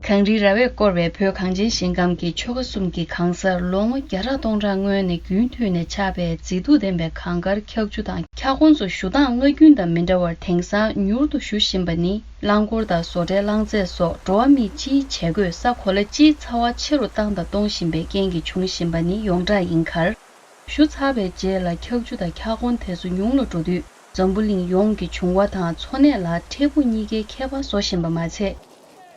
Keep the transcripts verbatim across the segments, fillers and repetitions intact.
གངས་རིའི་ར་བས་བསྐོར་བའི་བོད་གངས་ཅན་ཞིང་ཁམས་ཀྱི་ཆོལ་ཁ་གསུམ་གྱི་གང་སར་ལོ་ངོ་བརྒྱ་ཕྲག་སྟོང་ཕྲག་སྔོན་ནས་རྒྱུན་མཐུད་ནས་ཆགས་པའི་མཛེས་སྡུག་ལྡན་པའི་གངས་དཀར་འཁྱགས་ཆུ་དང་འཁྱགས་ཀོང་ཚོ་བཞུར་སྟངས་སྔ་རྒྱུན་དང་མི་འདྲ་བར་དེང་སང་མྱུར་དུ་ཞུ་བཞིན་པ་ནི། རླངས་འཁོར་དང་བཟོ་གྲྭའི་རླངས་རྫས་སོགས་འགྲོ་བ་མིའི་སྤྱིའི་བྱེད་སྒོས་ས་གོ་ལ་སྤྱིའི་ཚ་བ་ཆེ་རུ་བཏང་དང་གཏོང་བཞིན་པའི་རྐྱེན་གྱིས་བྱུང་བཞིན་པ་ནི་ཡོངས་གྲགས་ཡིན་ཁར། ཞུ་ཚར་བའི་རྗེས་ལ་འཁྱགས་ཆུ་དང་འཁྱགས་ཀོང་དེ་ཚོ་ཉུང་ལ་འགྲོ་དུས། འཛམ་བུ་གླིང་ཡོངས་ཀྱི་བྱུང་བ་དང་འཚོ་གནས་ལ་འཕྲལ་ཕུགས་གཉིས་ཀའི་ཁྱད་པར་བཟོ་བཞིན་པ་མ་ཚད།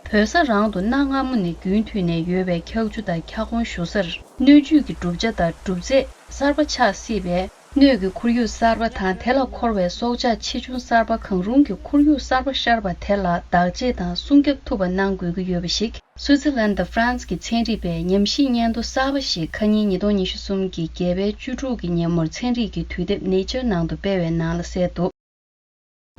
བོད་ས་རང་དུ་གནའ་སྔ་མོ་ནས་རྒྱུན་མཐུད་ནས་ཡོད་པའི་འཁྱགས་ཆུ་དང་འཁྱགས་ཀོང་ཞུ་སར་སྣོད་བཅུད་ཀྱི་གྲུབ་ཆ་དང་གྲུབ་རྫས་གསར་པ་ཆགས་སྲིད་པས། སྣོད་ཀྱི་ཁོར་ཡུག་གསར་པ་དང་དེ་ལ་འཁོར་བའི་སྲོག་ཆགས་ཆེ་ཆུང་གསར་པ་གང་རུང་གི་ཁོར་ཡུག་གསར་པ་ཤར་བ་དེ་ལ་བདག་གཅེས་དང་སྲུང་སྐྱོབ་ཐུབ་པ་གནང་དགོས་ཀྱི་ཡོད་པ་ཞིག་སུའུ་ཙི་ལན་དང་ཧྥ་རན་སི་གི་ཚན་རིག་པས་ཉམས་ཞིབ་སྙན་ཐོ་གསར་པ་ཞིག་ཁ་ཉིན་ཉིས་སྟོང་ཉི་ཤུ་གསུམ་གྱི་རྒྱལ་བའི་བཅུ་དྲུག་གི་ཉིན་མོར་ཚན་རིག་གི་དུས་དེབ་Nature་ནང་དུ་སྤེལ་བའི་ནང་ལ་གསལ་འདུག་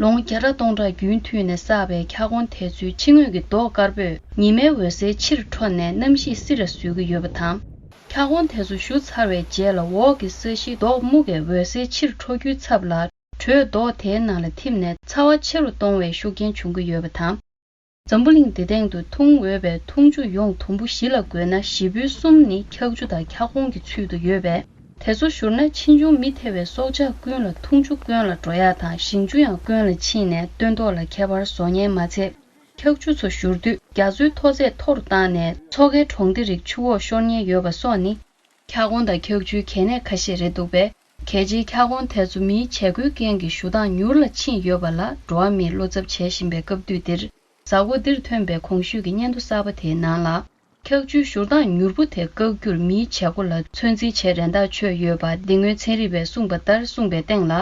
ལོ་ངོ་བརྒྱ་ཕྲག་སྟོང་ཕྲག་རྒྱུན་མཐུད་ནས་བསགས་པའི་འཁྱགས་ཀོང་དེ་ཚོའི་ཕྱི་ངོས་ཀྱི་མདོག་དཀར་པོས་ཉི་མའི་འོད་ཟེར་ཕྱིར་འཕྲོ་ནས་གནམ་གཤིས་བསིལ་ར་བཟོ་གི་ཡོད་པ་དང་། འཁྱགས་ཀོང་དེ་ཚོ་ཞུ་ཚར་བའི་རྗེས་ལ་འོག་གི་ས་གཞིའི་མདོག་སྨུག་གི་འོད་ཟེར་ཕྱིར་འཕྲོ་རྒྱུའི་ཚབ་ལ། དྲོད་མདོག་དེའི་ནང་ལ་ཐིམ་ནས་ཚ་བ་ཆེ་རུ་གཏོང་བའི་ཤུགས་རྐྱེན་འབྱུང་གི་ཡོད་པ་དང་། འཛམ་བུ་གླིང་འདི་སྟེང་དུ་འཐུང་འོས་པའི་འཐུང་ཆུ་ཡོངས་དུམ་བུ་བཞི་ལ་བགོས་ན་བཞི་པོའི་གསུམ་ནི་འཁྱགས་ཆུ་དང་འཁྱགས་ཀོང་གི་ཚུལ་དུ་ཡོད་པས། དེ་ཚོ་བཞུར་ན་ཕྱིས་འབྱུང་མི་ཐེ་བའི་སྲོག་ཆགས་ཀུན་ལ་འཐུང་ཆུ་དཀོན་ལ་འགྲོ་ཡག་དང་ཞིང་ཆུ་ཡང་དཀོན་ལ་ཕྱིན་ནས་སྟོན་ཐོག་ལ་ཁྱད་པར་བཟོ་ཉེན་མ་ཚད། འཁྱགས་ཆུ་ཚོ་བཞུར་དུས་རྒྱ་མཚོའི་མཐོ་ཚད་མཐོ་རུ་བཏང་ནས་མཚོ་ཁའི་གྲོང་སྡེ་རིགས་ཆུ་འོག་ཤོར་ཉེན་ཡོད་པ་སོགས་ནི། འཁྱགས་ཀོང་དང་འཁྱགས་ཆུའི་གལ་གནད་ཁ་ཤས་རེད་འདུག་པས། གལ་ཆེའི་འཁྱགས་ཀོང་དེ་ཚོ་མིའི་བྱེད་སྒོའི་རྐྱེན་གྱིས་ཞུ་སྟངས་མྱུར་ལ་ཕྱིན་ཡོད་པ་ལ་འགྲོ་བ་མིས་བློ་འཚབ་བྱེད་བཞིན་པའི་སྐབས་དུས་འདིར། གཟའ་འཁོར་འདིར་ཐོན་པའི་གོང་ཞུས་ཀྱི་སྙན་ཐོ་གསར་པ་དེའི་ནང་ལ། འཁྱགས་ཆུའི་ཞུ་སྟངས་མྱུར་པོ་དེ་བཀག་རྒྱུར་མིའི་བྱེད་སྒོ་ལ་ཚོད་འཛིན་བྱེད་རན་ཐག་ཆོད་ཡོད་པ་འདི་སྔོན་ཚན་རིག་པས་གསུངས་པ་ལྟར་གསུངས་པའི་སྟེང་ལ།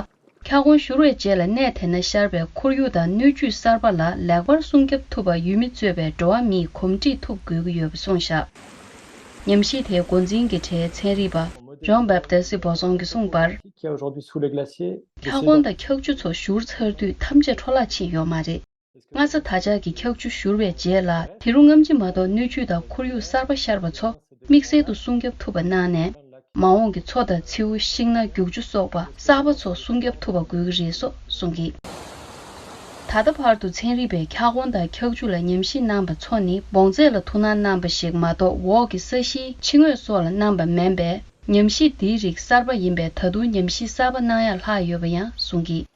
འཁྱགས་ཀོང་བཞུར་བའི་རྗེས་ལ་གནས་དེ་ན་ཤར་བའི་ཁོར་ཡུག་དང་སྣོད་བཅུད་གསར་པ་ལ་ལེགས་པར་སྲུང་སྐྱོབ་ཐུབ་པ་ཡུལ་མི་གཙོས་པའི་འགྲོ་བ་མིས་གོམས་འདྲིས་ཐུབ་དགོས་ཀྱི་ཡོད་པ་གསུངས་བཞག་ཉམས་ཞིབ་དེའི་འགོ་འཛིན་གྱི་གྲས་ཚན་རིག་པ་Jean-Baptiste Bosson་གྱིས་གསུངས་པར། Qui est aujourd'hui sous les glaciers, འཁྱགས་ཀོང་དང་འཁྱགས་ཆུ་ཚོ་བཞུར་ཚར་དུས་ཐམས་ཅད་འཕྲོ་བརླག་ཕྱིན་ཡོད་མ་རེད། སྔ་ས་ད་ཆ་གི་འཁྱགས་ཆུ་བཞུར་བའི་རྗེས་ལ་དེ་རུ་སྔ་ཕྱི་མ་གཏོགས་སྣོད་བཅུད་དང་ཁོར་ཡུག་གསར་པ་ཤར་བ་ཚོ་དམིགས་བསལ་དུ་སྲུང་སྐྱོབ་ཐུབ་པ་གནང་ནས། མ་འོངས་ཀྱི་མཚོ་དང་མཚེའུ་ཤིང་སྣ་རྒྱུག་ཆུ་སོགས་པ་གསར་པ་ཚོ་སྲུང་སྐྱོབ་ཐུབ་པ་དགོས་ཀྱི་རེད་སོགས་གསུངས་ཀྱིས། ད་ལྟ་བར་དུ་ཚན་རིག་པས་འཁྱགས་ཀོང་དང་འཁྱགས་ཆུ་ལ་ཉམས་ཞིབ་གནང་པ་ཚོ་ནི་བོངས་ཚད་ལ་ཐུགས་སྣང་གནང་པ་ཞིག་མ་གཏོགས་འོག་གི་ས་གཞིའི་ཕྱི་ངོས་སོགས་ལ་གནང་པ་མིན་པས། ཉམས་ཞིབ་འདིའི་རིགས་གསར་པ་ཡིན་པས་ད་དུང་ཉམས་ཞིབ་གསར་པ་གནང་ཡ་ལྷག་ཡོད་པ་ཡང་གསུངས་ཀྱིས།